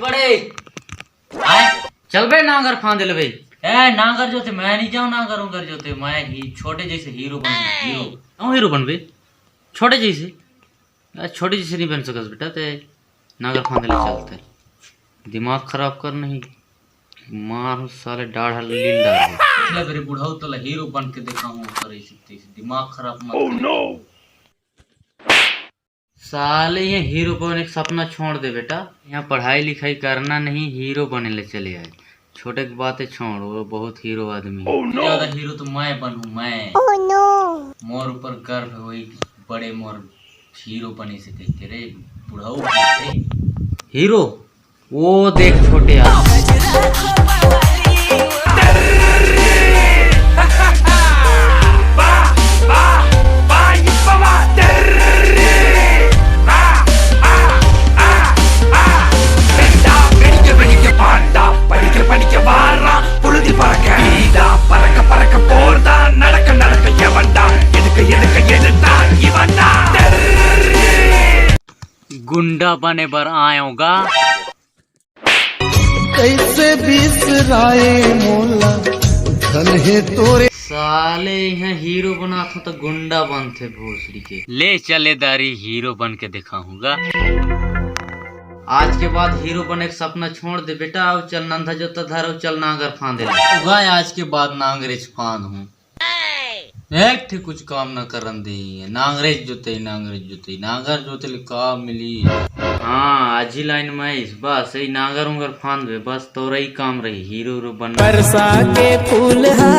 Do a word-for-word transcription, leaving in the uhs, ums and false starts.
पड़े। आए, चल बे, नांगर फांद लेबे। ए, नांगर जोते मैं नहीं जाऊं, नांगर उंगर जोते मैं ही छोटे जैसे हीरो बन, हीरो। क्यों हीरो बनबे? छोटे जैसे? आ, छोटे जैसे नहीं बन सकस बेटा, ते नांगर फांद ले चलते। दिमाग खराब कर नहीं, मार साले डाढ़ लील डाल। पिछला बेरे बुढ़ऊ तोला हीरो बन के देखा हूँ, पर ऐसे तैसे दिमाग खराब मत कर। साले, ये हीरो बने के सपना छोड़ दे बेटा। यहाँ पढ़ाई लिखाई करना नहीं, हीरो बने ले चले आए। छोटे के बातें छोड़, वो बहुत हीरो आदमी है। ज्यादा हीरो तो मैं बनूं, मैं। मोर ऊपर गर्व होई कि बड़े मोर हीरो बने से कह के रे बुढ़ऊ। हीरो, वो देख छोटे यार। गुंडा बने बर आयोगा। कैसे बिसराए मोला, धन हे तोरे। साले, यहाँ हीरो बनात हो तो गुंडा बनथे भोसड़ी के। ले चले दारी, हीरो बन के दिखाऊंगा। आज के बाद हीरो बने के सपना छोड़ दे बेटा। अब चल नंधा जोता धर, अब चल नांगर फांदे ले। भाई, आज के बाद नांगरेच फांद हूँ। एक ठे कुछ काम न करन दे, नांगरेच जोतई, नांगरेच जोतई, नांगर जोते ले का मिली? हाँ, आज ही लाइन में आइस, बस यही नांगर उंगर फांद बे, बस तोरा ही काम रही, हीरो हीरो बन। बरसा के फूल हा